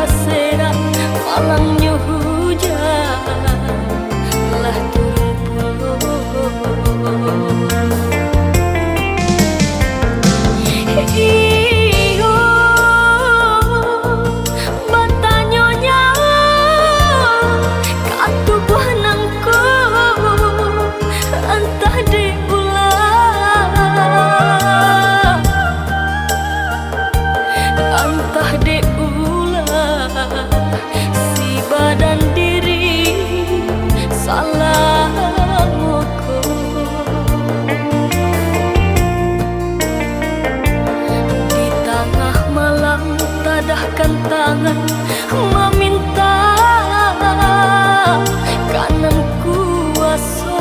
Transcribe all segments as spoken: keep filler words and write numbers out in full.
Serak malangnyo hujan lah turun pulo. Iyo, batanyo nyawa ka tubuah nangko, antah dek ulah. Antah dek ulah si badan diri salamo ko. Di tangah malam tadahkan tangan maminta ka nan kuaso.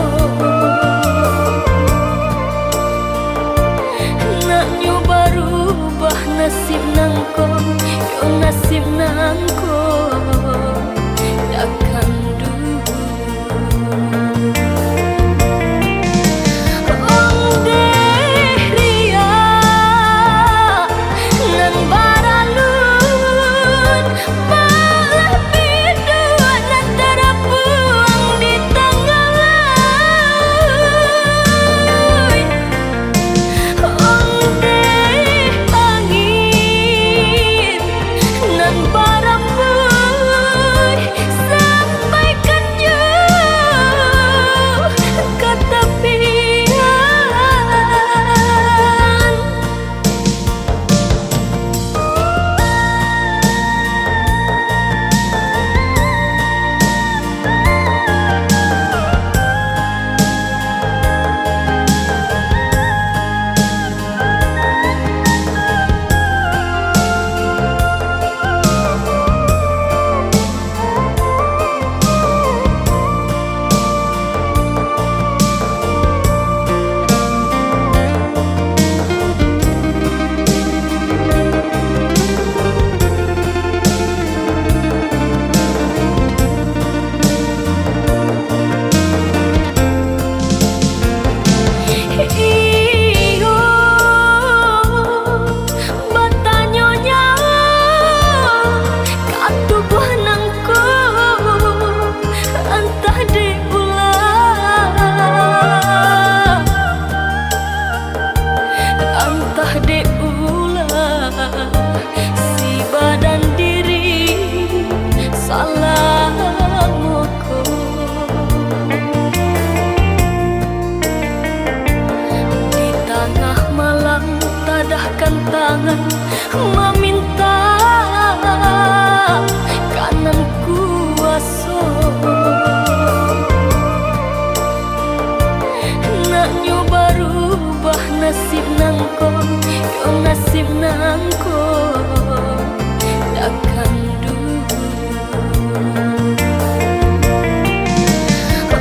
Naknyo barubah nasib nangko, yo nasib nangko, takkan duo. Ondeh riak nan baralun, balah biduak nan tarapuang di tangah lauik. Ondeh angin nan barambuih, sampaikan jo ka tapian. Iyo, batanyo nyawa ka tubuah nangko, antah dek ulah, antah dek ulah si badan diri salamo ko. Di tangah malam tadahkan tangan maminta ka nan kuaso. Naknyo barubah nasib nangko, yo nasib nangko, takkan duo.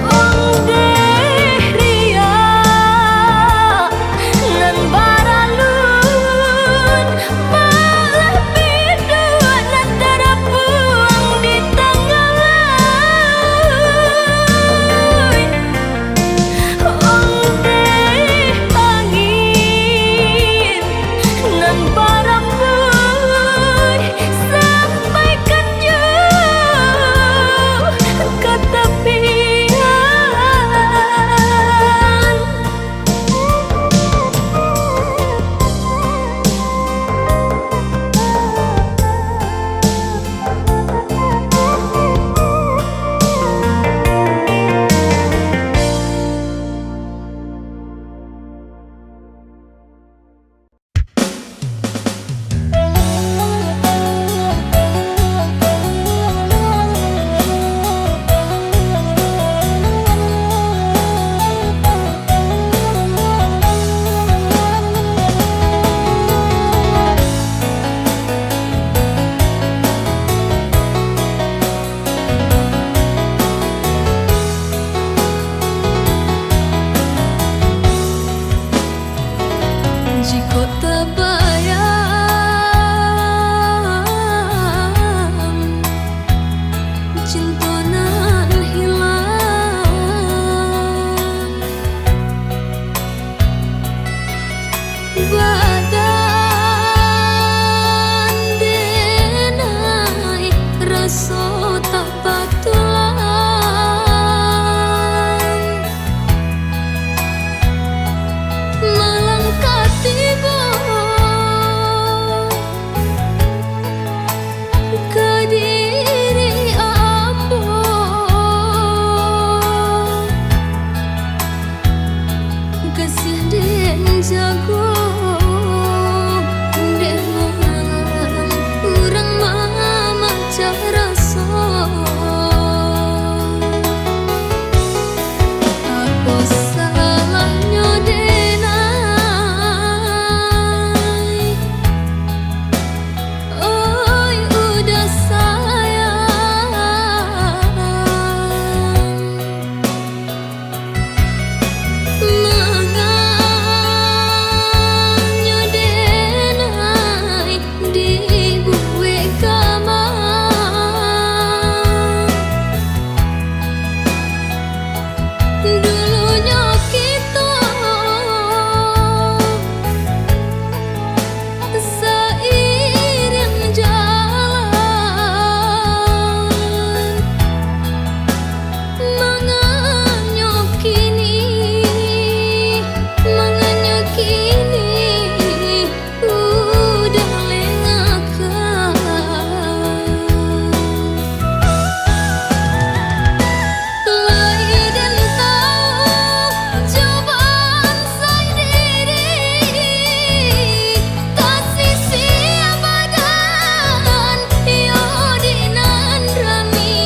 Ondeh riak nan baralun, tak patulang. Malang ka tibo ka diri ambo. Kasiah den jago, dek malang urang mamacah raso. Apo salahnyo den ai? Oi, udah sayang. Manganyo den ai dibuek kamar. Dulunyo kito sairiang jalan. Manganyo kini, manganyo kini, udah lengah ka. Lai den tau jo bansai diri, tasisiah badan, iyo di nan rami.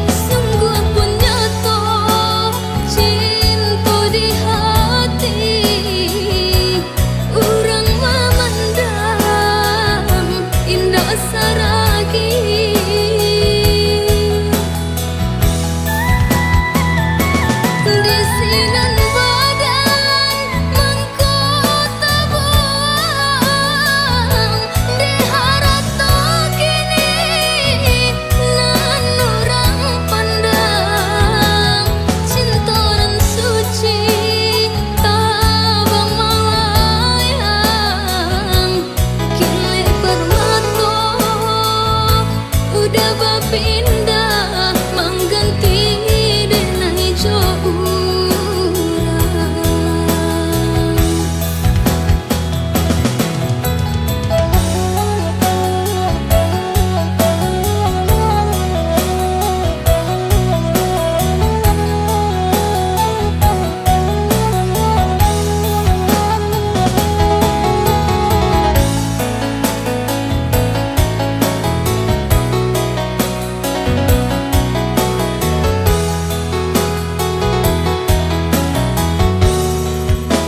Sungguah pun nyato cinto di hati. Urang mamandang indak saragi. Di sinan badan mangko tabuang, di harato kini nan urang pandang, cinto nan suci tabang malayang, kilek parmato udah bapindah, mangganti den ai jo urang.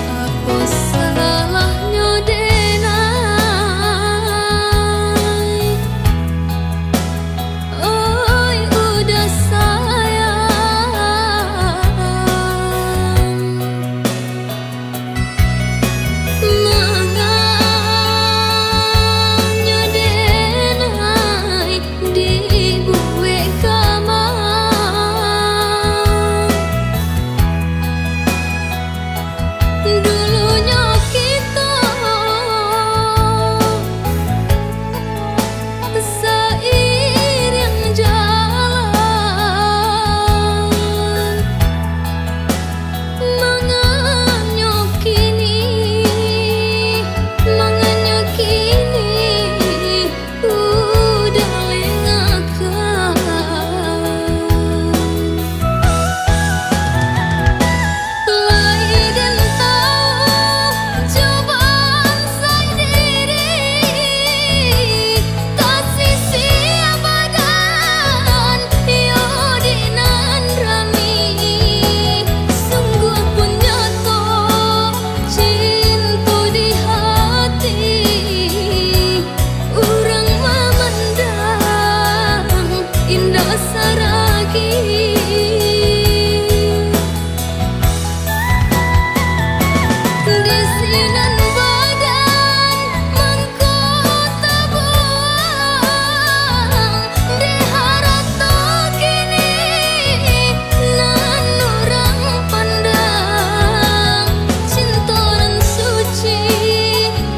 Apo salahnyo den ai? Oi, udah sayang. Manganyo den ai dibuek kamar. Dulunyo kito sairiang jalan. Manganyo kini, manganyo kini, udah lengah ka. Lai den tau jo bansai diri, tasisiah badan, iyo di nan rami. Sungguah pun nyato cinto di hati, urang mamandang indak saragi. Di sinan badan mangko tabuang, di harato kini nan urang pandang, cinto nan suci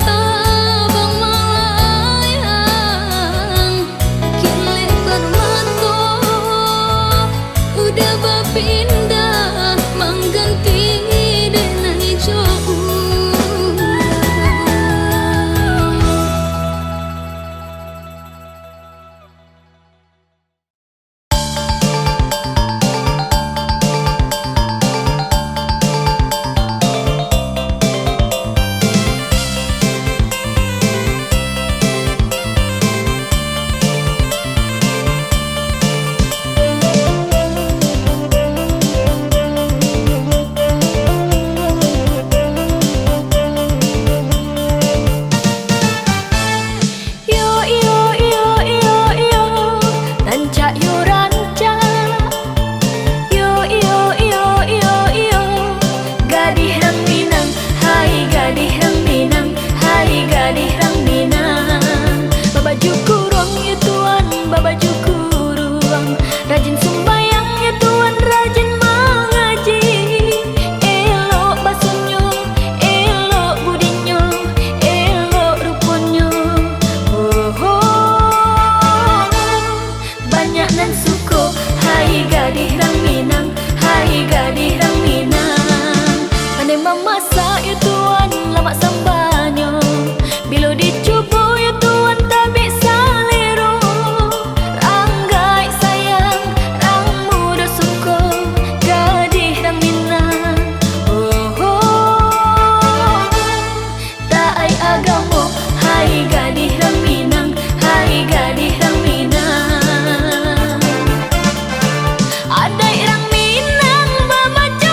tabang malayang, kilek parmato Nan suko, hai gadih rang Minang, hai gadih rang Minang. Pandai mamasak yo tuan lamak sambanyo. Bilo dicubo yo tuan tabik salero. Rang gaek sayang, rang mudo suko, gadih rang Minang. Oh, oh. Taat agamo, hai gadih rang Minang, hai gadih rang Minang. Adaik rang Minang bamacam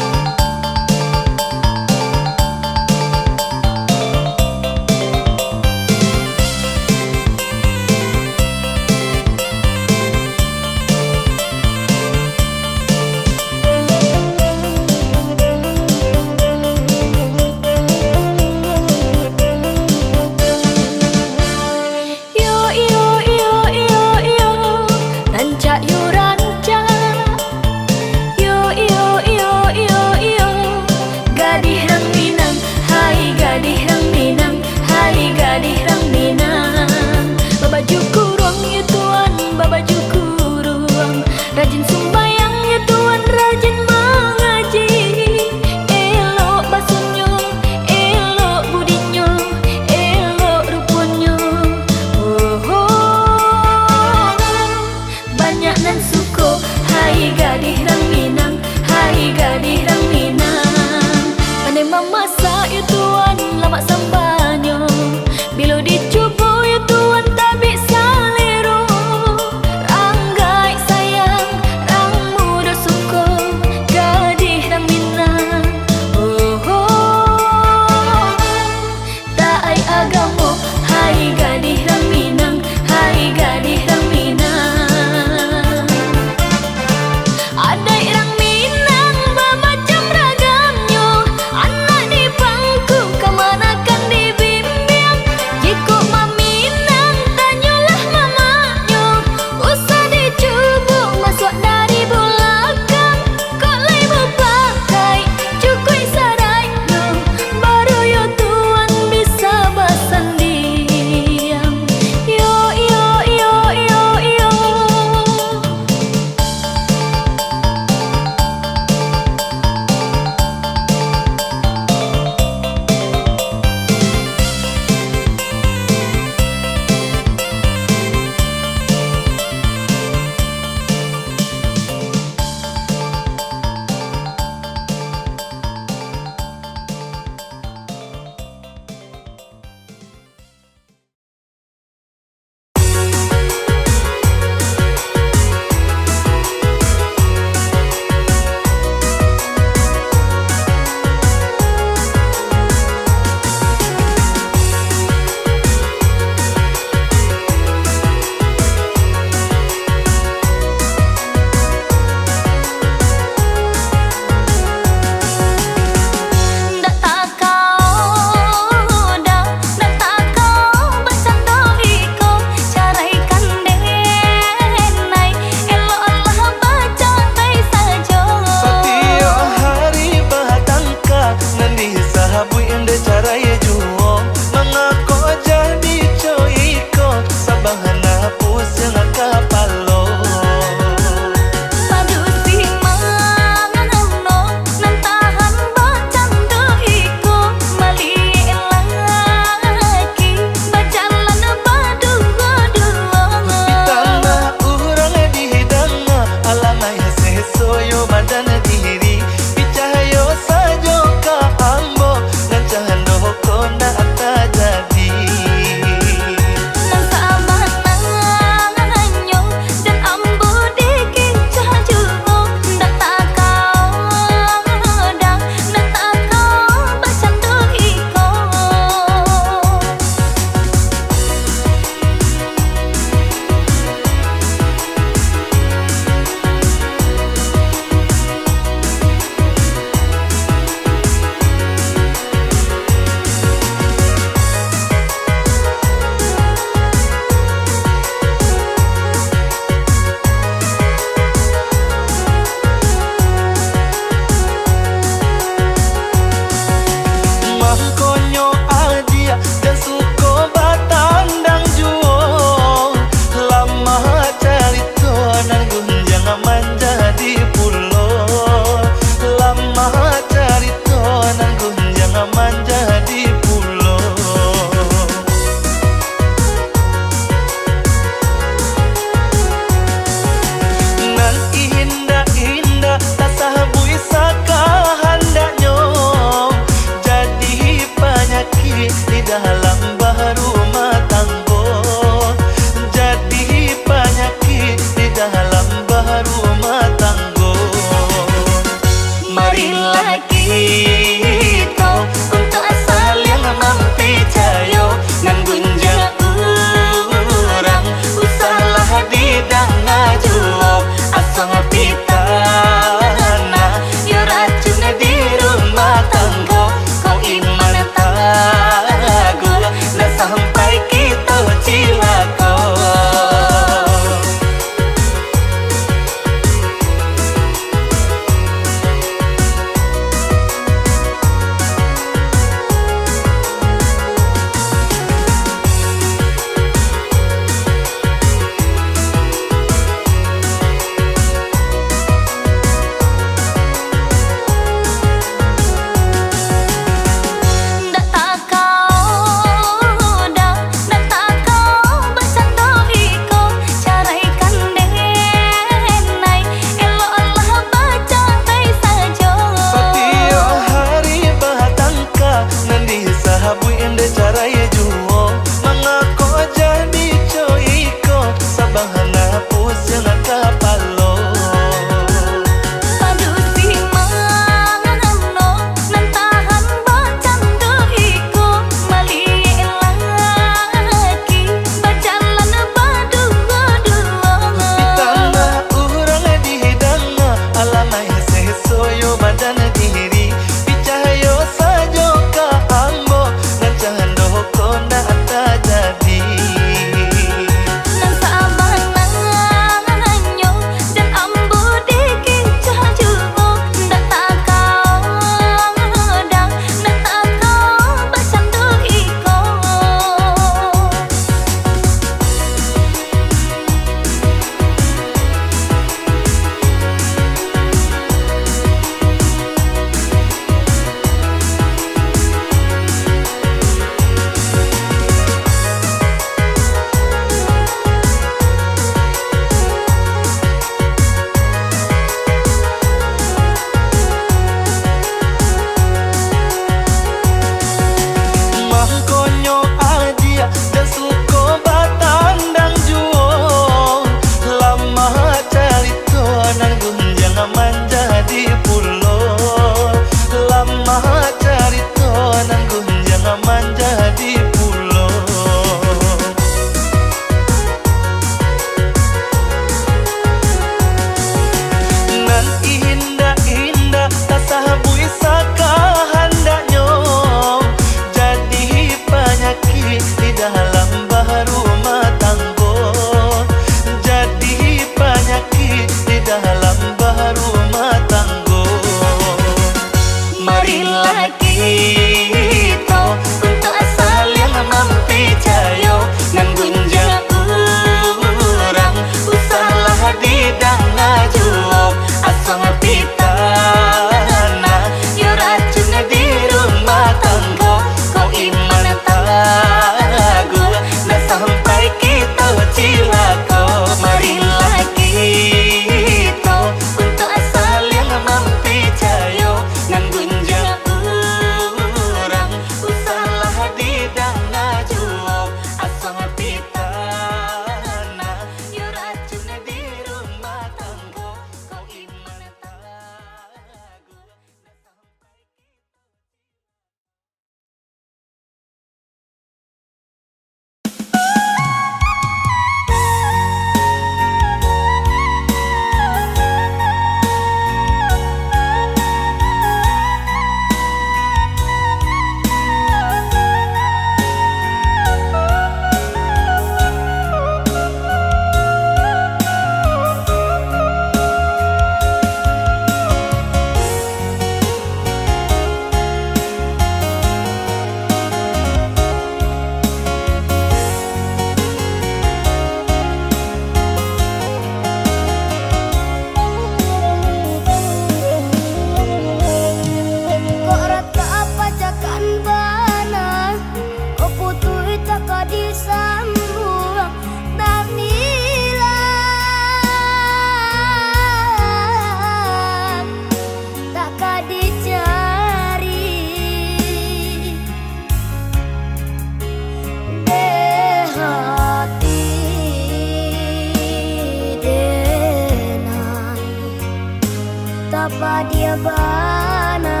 Tapadia bana.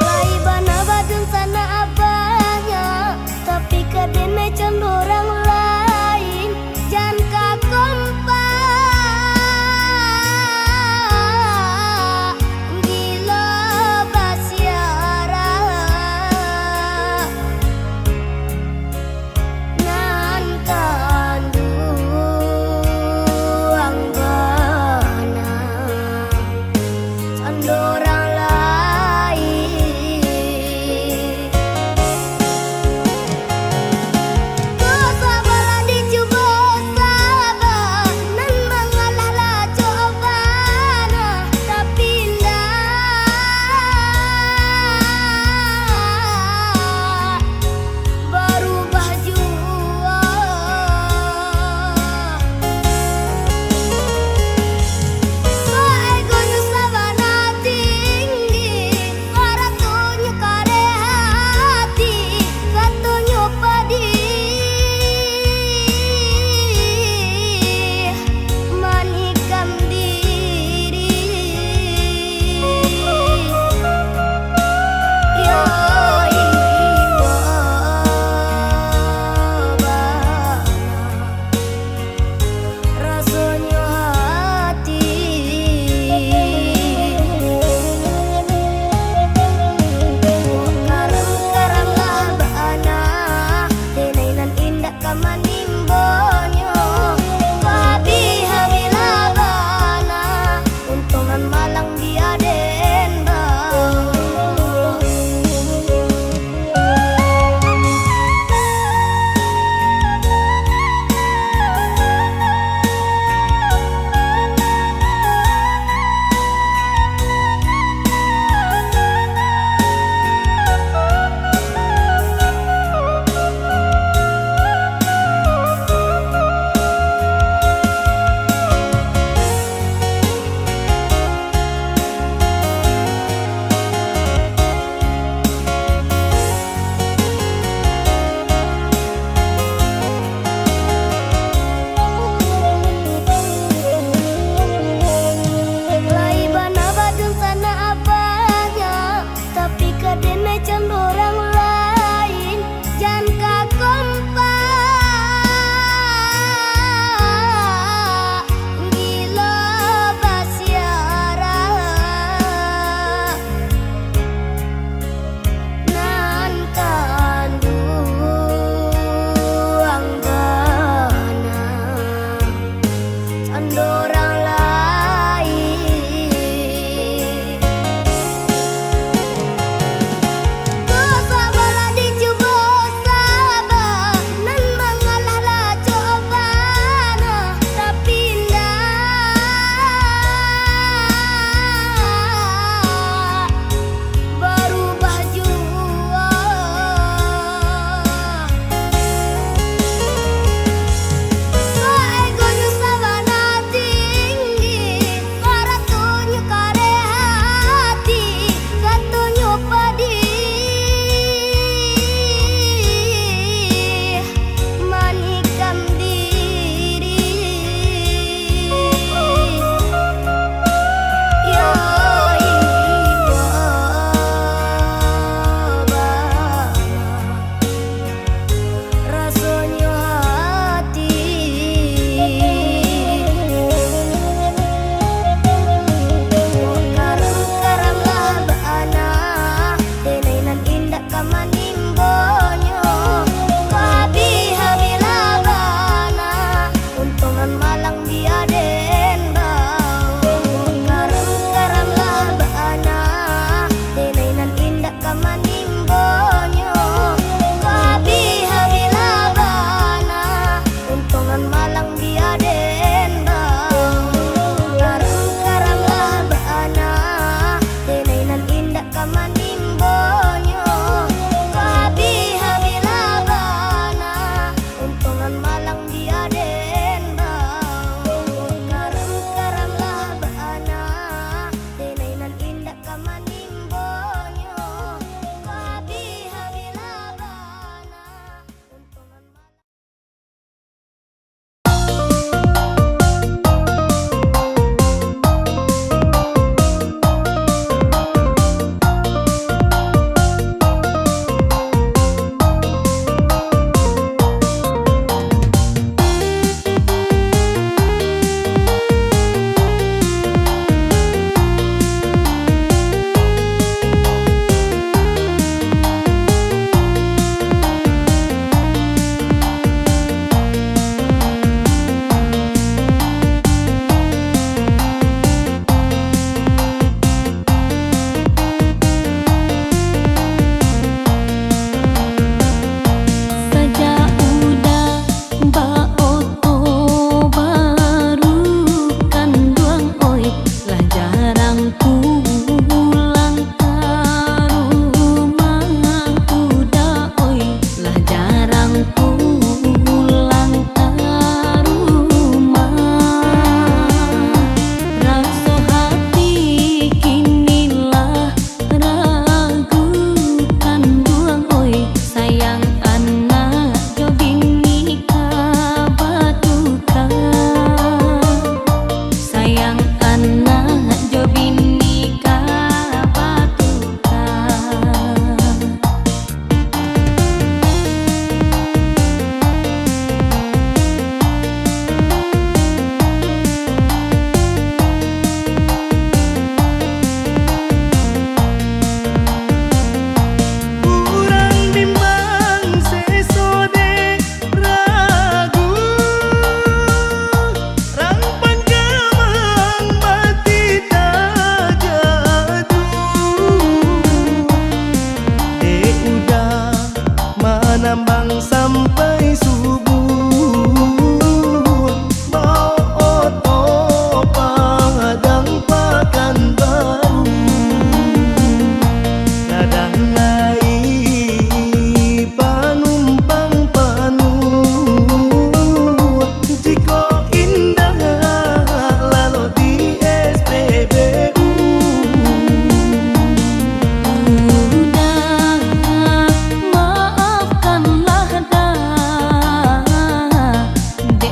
Lai bana badunsanak abahnya, tapi ka denai condorang lain, jan ka kompak, gilo basiarak. Nan kanduang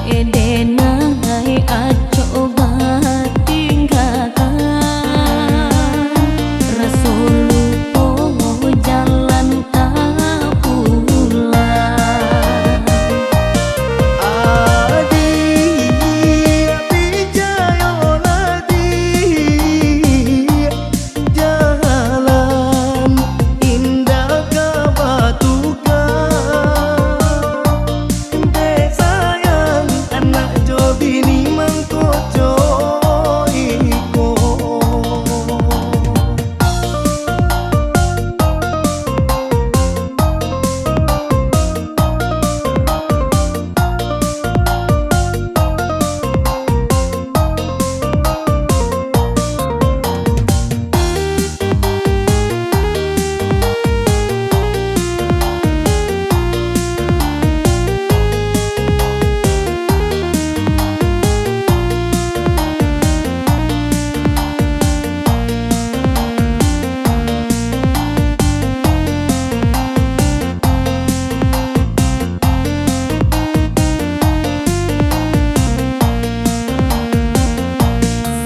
Denai acok batinggakan, raso lupo jalan tapulang. Adiak, picayolah, Diak, jalan indak ka batuka. Dek sayang anak jo bini mangko co iko.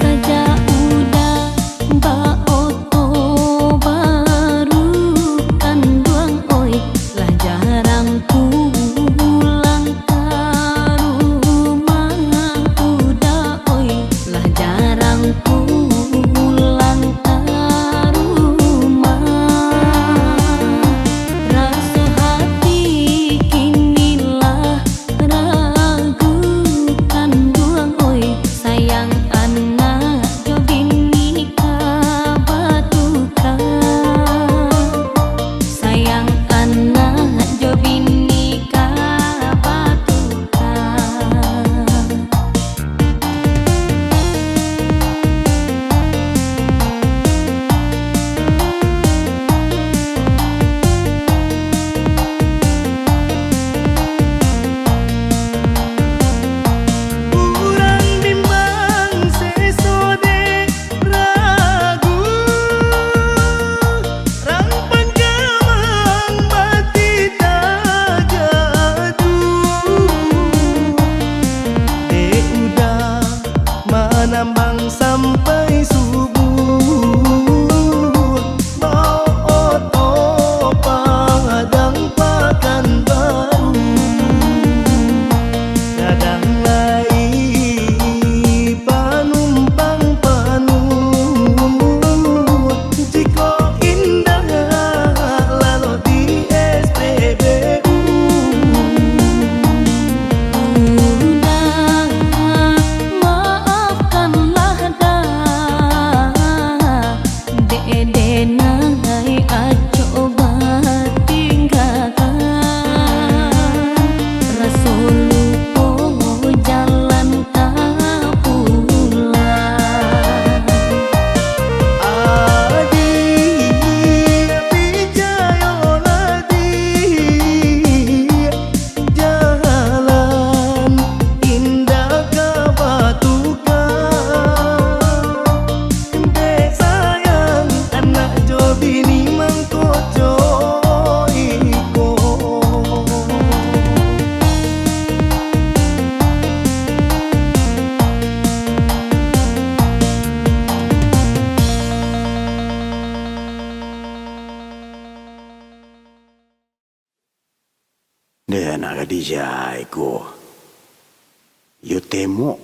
Sajak uda baoto baru, kanduang oi, lah jarang pulang ka rumah. Uda oi, lah jarang pulang ka rumah. Raso hati kini lah ragu, kanduang oi, sayang anak jo bini ka batuka. Sayang anak jo bini ka batuka. Urang bimbang seso dek ragu, rang panggamang mati tagaduah. Dek uda manambang sampai subuah, baoto Padang Pakanbaru. Gadang lai panumpang panuah, jikok indak lalok di S P B U. Uda, maafkanlah Da, dek denai acok batinggakan, raso lupo jalan tapulang. Adiak, picayolah, Diak, jalan indak ka batuka. Dek sayang anak jo bini mangko co iko. Deh, anak gadih jai ko. Yo temok,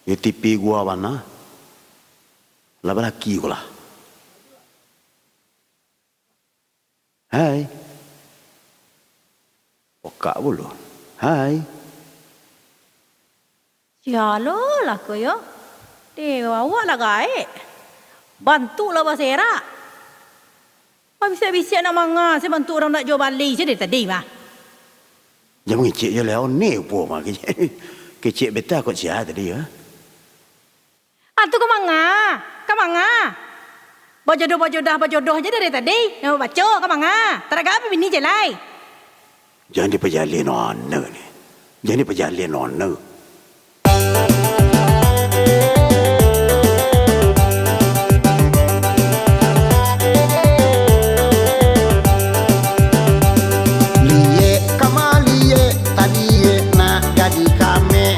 yo tipi gua bana. Lah balaki ko lah. Hai. Okak pulo. Hai. Sia lo lah ko yo. Deh, awak lah gaek. Bantuak lah baserak. Babisiak-bisiak nak manga, se bantuak urang nak juo bali se dari tadi mah. Jan mangecek jo lah, one upo mah. Kecek beta kok sia tadi, ha? Ah, tu ka manga, ka manga. Bajodoh-bajodah, bajodoh je dari tadi. Nak baco, ka manga. Taragak apo bini je lai. Jan dipajalin anak ni. Jan dipajalin anak. Liek ka maliek, taliek nak jadi kame.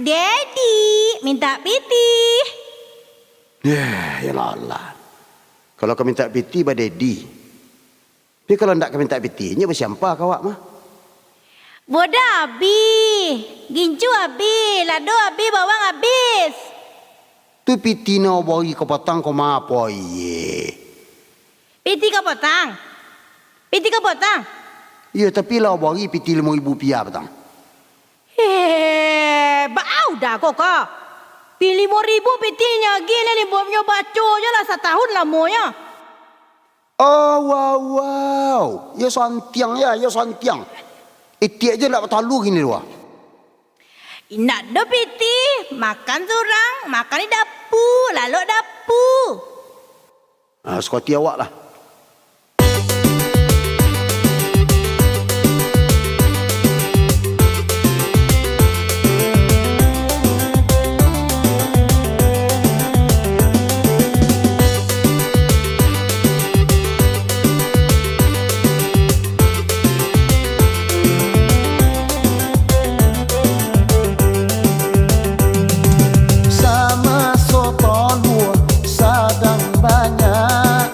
Dedi, mintak pitih. Yah, yalah, alah. Kalau ka mintak pitih, ba Dedi. Tapi kalau ndak ka mintak pitih, nyo basiampah ka awak mah. Boda abih, gincu abih, lado abih, bawang abih. Tu pitih nan bari ka patang ko ma apo iye? Pitih ka patang? Pitih ka patang? Iyo, tapi lah bari pitih limo ribu rupiah patang. Heh, baa udah ko ka? Pi limo ribu pitihnyo, agiah lah limo nyo baco jo lah satahun lamonyo. Oh, wow, wow. Iyo santiang ya, iyo santiang. Itiak je ndak batalu kini dua. Indak do pitih, makan surang, makan di dapu, lalok dapu. Ah, sukati awak lah. Samaso toluah sadang banyak,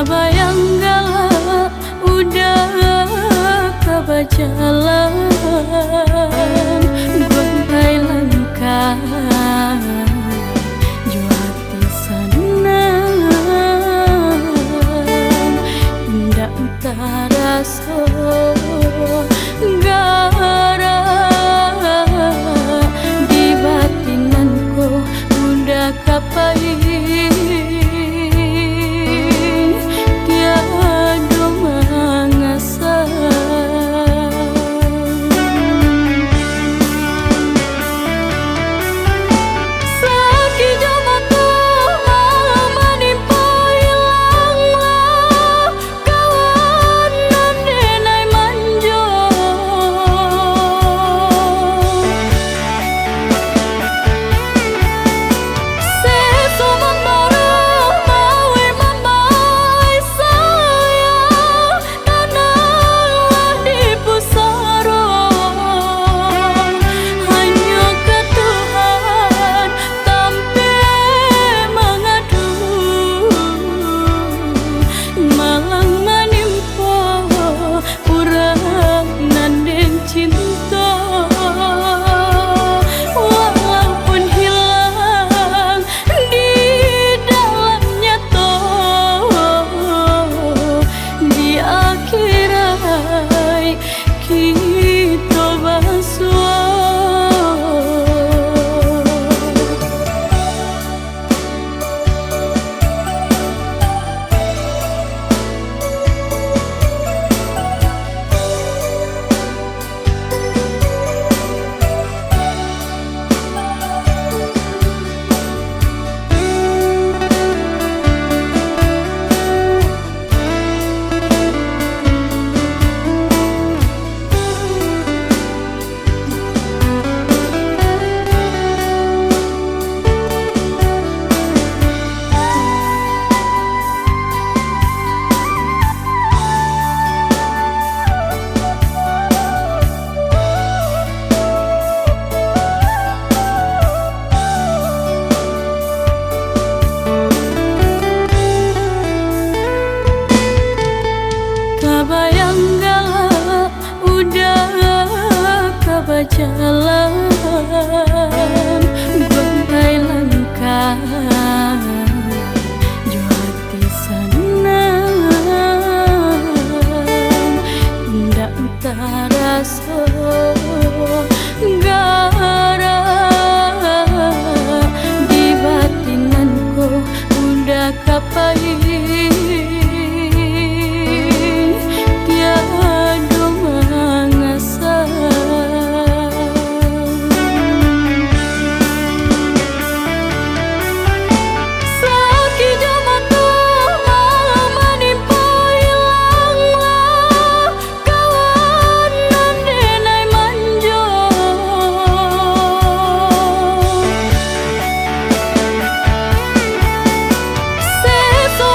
Bayang galak uda ka bajalan, gontai langkah jo ati sanang, indak taraso garak di batinan ko, uda ka pai tiado mangasa. Sakik jo mato manimpo ilanglah kawan nan denai manjo. Seso mambaro mawe mamae sayang, tananglah di pusaro. Hanyo ka Tuhan tampek mangadu, malang manimpo urang nan den cinto, walaupun hilang di dalam nyato, di akhirat kito basuo. Tabayang galak uda ka bajalan, gontai langkah jo ati sanang, indak taraso garak di batinan ko, uda ka pai tiado mangasa. Sakik jo mato manimpo ilanglah kawan nan denai manjo. Seso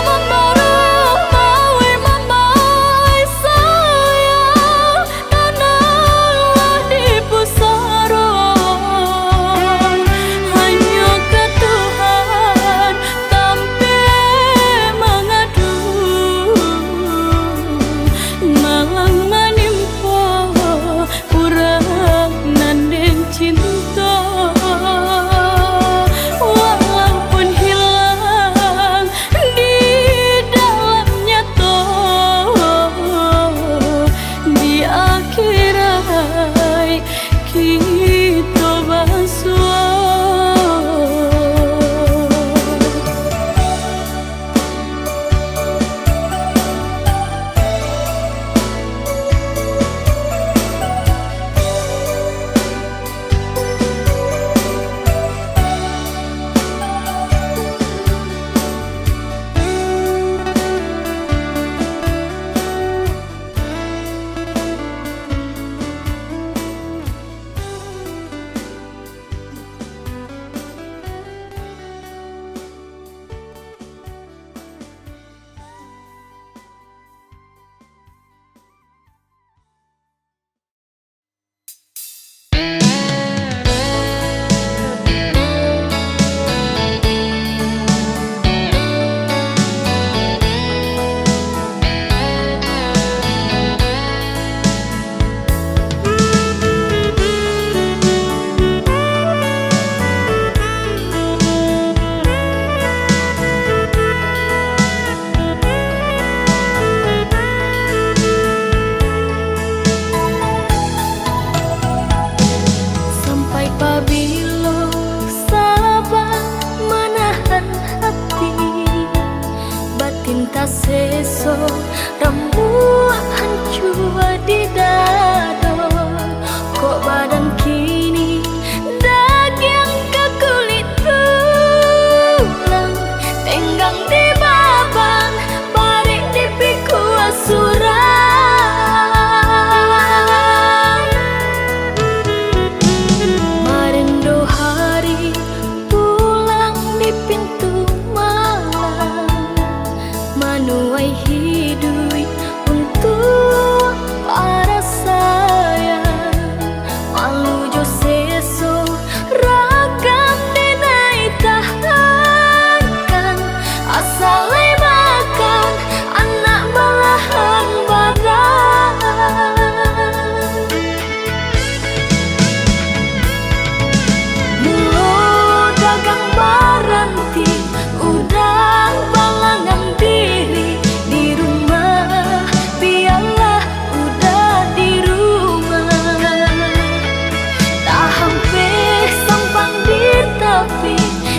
Seso rambuak hancua di dado, kok badan kini dagiang ka kulik tulang, tenggang di baban, barek di pikua surai. Marindo hari pulang di pintu malam, manuai hiduik untuak parasaian. Malu jo seso ragam denai tahankan, asa lai makan anak balahan badan. Mulo dagang baranti, udah balangang diri di rumah, bialah udah di rumah. Tahampeh sampang di tapi,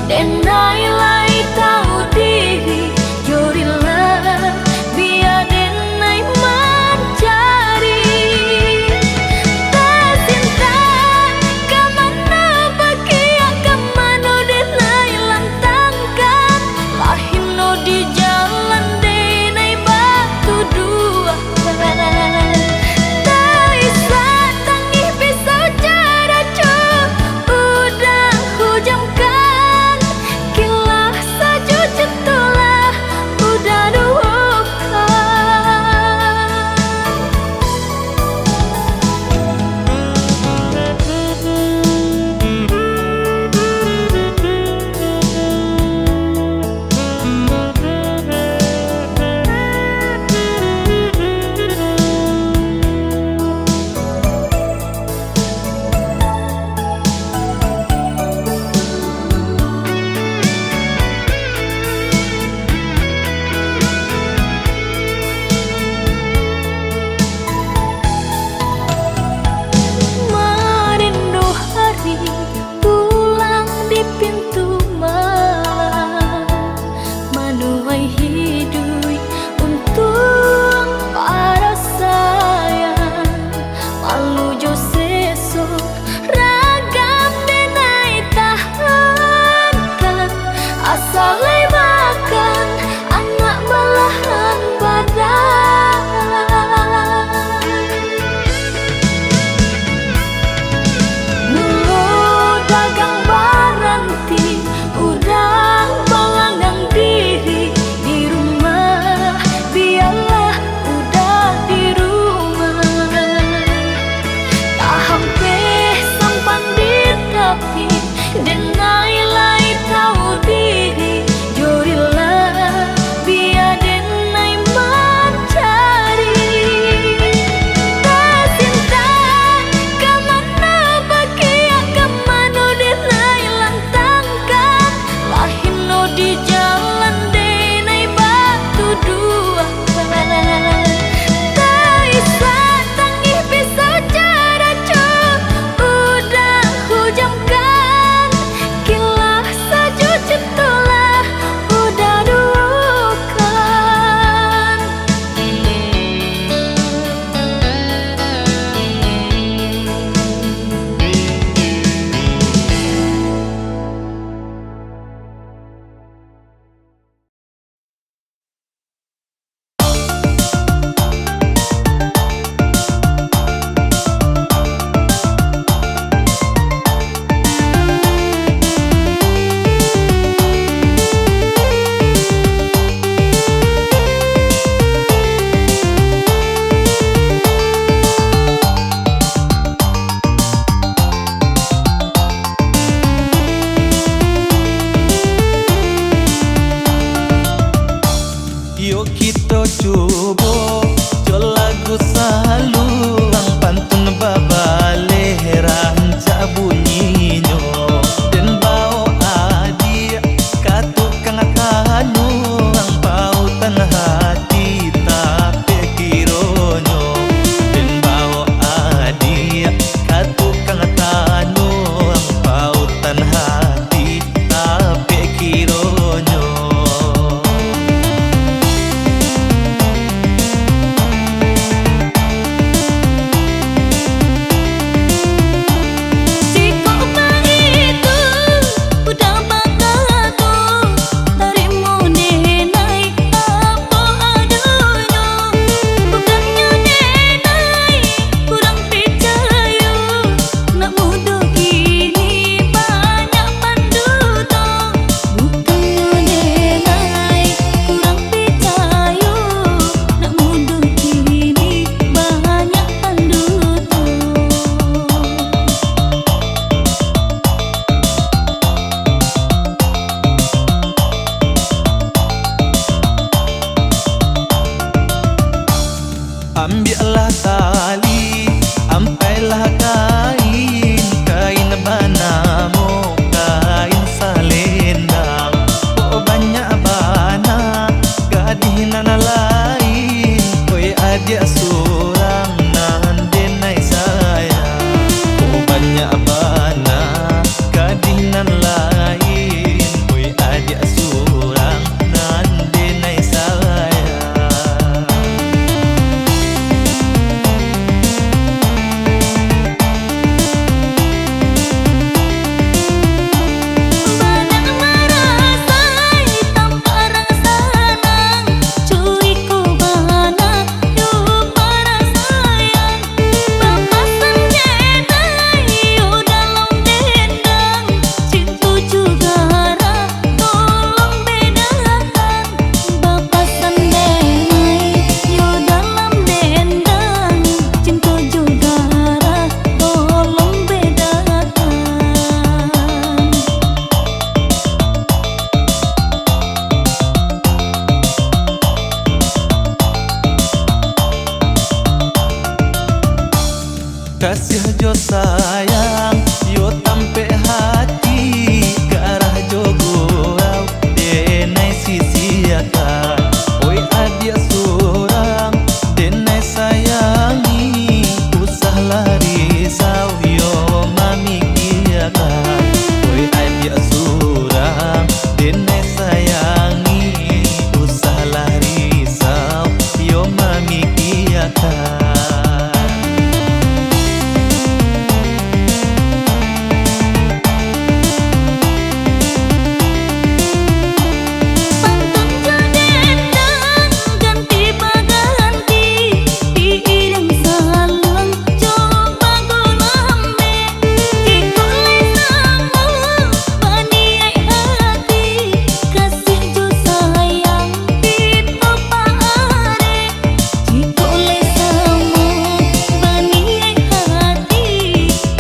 denai lai tahu diri, jo rila bia denai mancari. Tasintak ka mano bakiak, ka mano denai lantangkan, lah hino di jalan denai batuduahan. Taisak tangih pisau caraco, udah hujamkan, kilah sajo cetolah udah duokan. Marindo hari pulang di pintu malam, manuai hiduik untuak parasaian. Malu jo seso ragam denai tahankan, asa lai makan anak balahan badan. Mulo dagang baranti, udah balangang diri di rumah, bialah udah di rumah. Tahampeh sampan di tapi, denai lai tahu diri, jo rila bia denai mancari. Tasintak ka mano bakiak, ka mano denai lantangkan, lah hino di jalan denai batuduahan. Taisak tangih pisau caraco, udah hujamkan, kilah sajo cetolah udah duokan. Iyo kito cubo jo lagu saluang, pantun babaleh rancak bunyinyo. Den baok adiak ka tukang tanuang, pautan hati tapek kironyo. Den baok adiak ka tukang tanuang, pautan hati tapek kironyo. Ambiaklah tali, ampailah kain, kain banamo kain salendang. Kok banyak bana gadih nan lain, oi adiak surang nan denai sayang. Kok banyak bana gadih nan lain, oi adiak surang nan denai sayang. Banyak marasai tamparang sanang, curiko bana yo parasaian. Bapasan denai yo dalam dendang, cinto jo garah tolong bedakan. Bapasan denai yo dalam dendang, cinto jo garah tolong bedakan. Kasiah jo sayang, yo tampek hati, garah jo gurau, denai sisiakan. Oi adiak surang, denai sayangi, usahlah risau, yo mamikiakan. Oi adiak surang, denai sayangi, usahlah risau, yo mamikiakan. Pantun jo dendang ganti baganti, diiringi salang jo bagolambe. Jikok lai samo baniaik hati, kasiah jo sayang kito paarek. Jikok lai samo baniaik hati,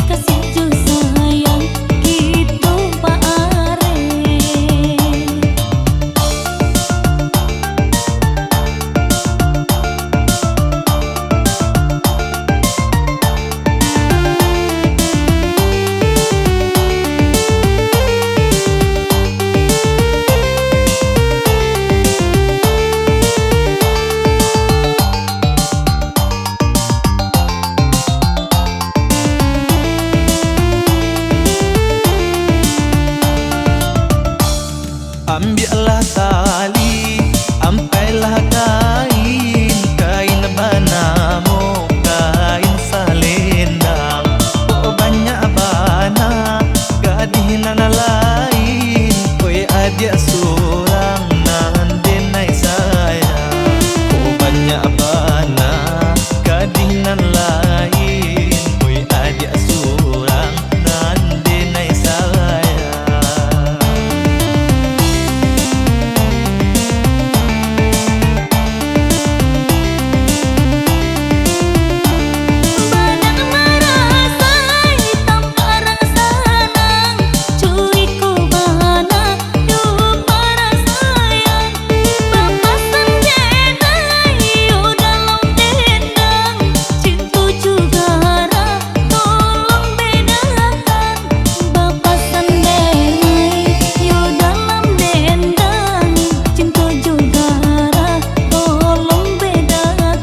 kasiah jo sayang kito paarek. Ambiaklah tali, ampailah kain, kain banamo kain salendang. Kok banyak bana gadih nan lain, oi adiak surang nan denai sayang. Kok banyak bana gadih nan lain, oi adiak surang nan denai sayang. Banyak marasai tamparang sanang, curiko bana yo parasaian. Bapasan denai yo dalam dendang, cinto jo garah tolong bedakan. Bapasan denai yo dalam dendang, cinto jo garah tolong bedakan.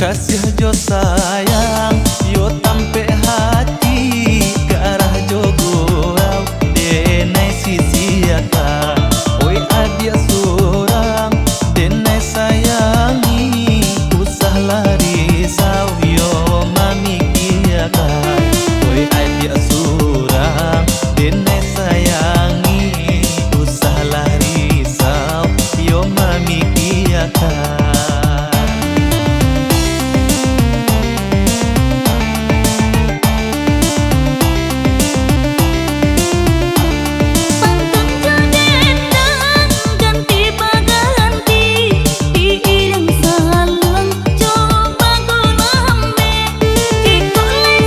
Kasiah jo sayang, yo tampek hati, garah jo gurau, denai sisiakan. Oi adiak surang, denai sayangi, usahlah risau, yo mamikiakan. Oi adiak surang, denai sayangi, usahlah risau, yo mamikiakan. Pantun jo dendang ganti baganti, diiringi salang jo bagolambe. Jikok lai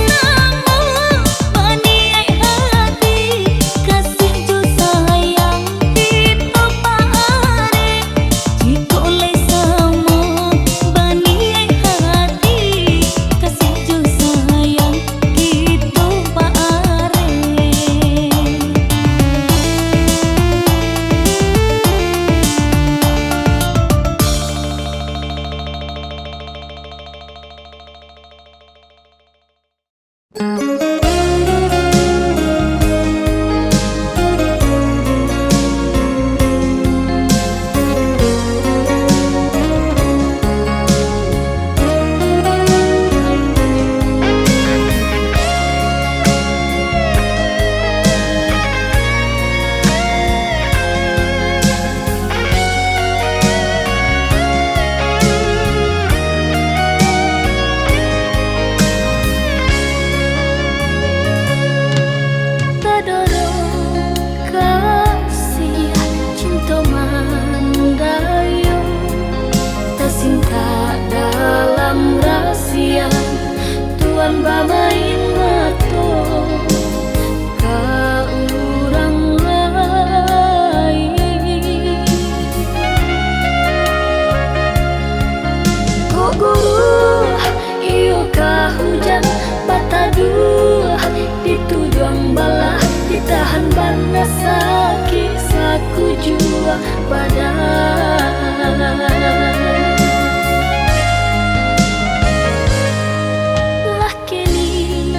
Lah kini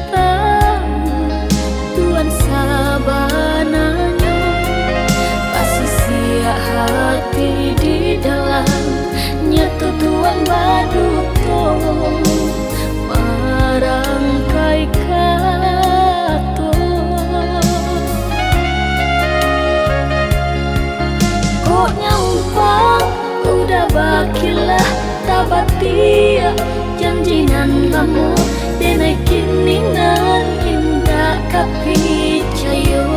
tahu Tuan sabananyo, basisiak hati di dalam, nyato Tuan baduto marangkai kato. Kok nyo umpang uda bakilah tabatiak, janji nan lamo, denai kini nan indak ka picayo.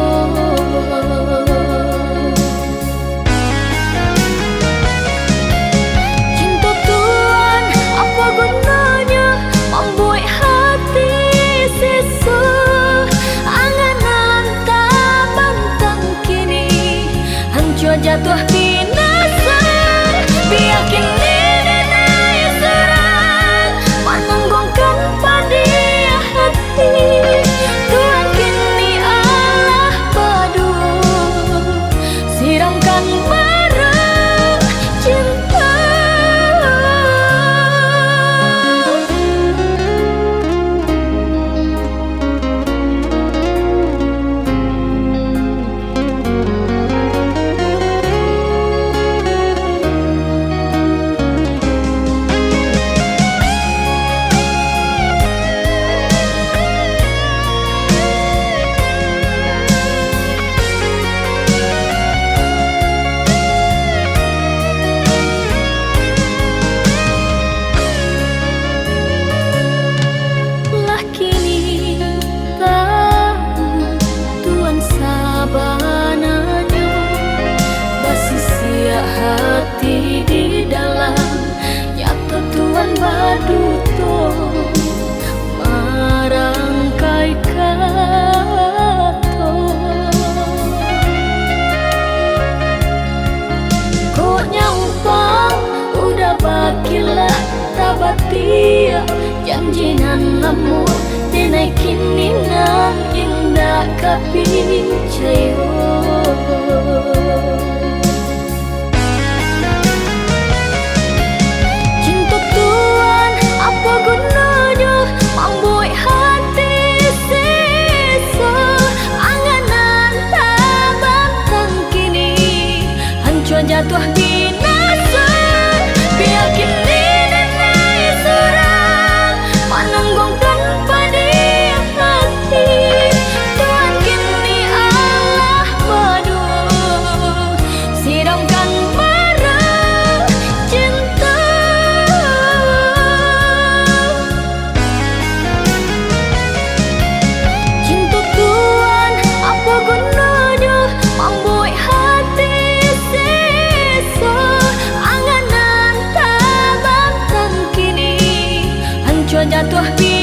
Cinto Tuan, apo gunonyo mambuek hati seso? Angan nan tabantang kini hancua jatuah binaso. Bia kini denai surang mananggongkan padiah hati. Tuan kini alah baduo, siramkan barang cinta. Lah kini tahu Tuan sabananyo, basisiak hati di dalam, nyato Tuan baduto marangkai kato. Kok nyo umpang uda bakilah tabatiak, janji nan lamo, denai kini nan indak ka picayo. Cinto Tuan, apo gunonyo mambuek hati seso? Angan nan tabantang kini hancua jatuah binaso. Bia kini denai surang mananggongkan padiah hati. Tuan kini alah baduo, siramkan barang cinta. Cinto Tuan, apo gunonyo mambuek hati seso? Angan nan tabantang kini hancua jatuah di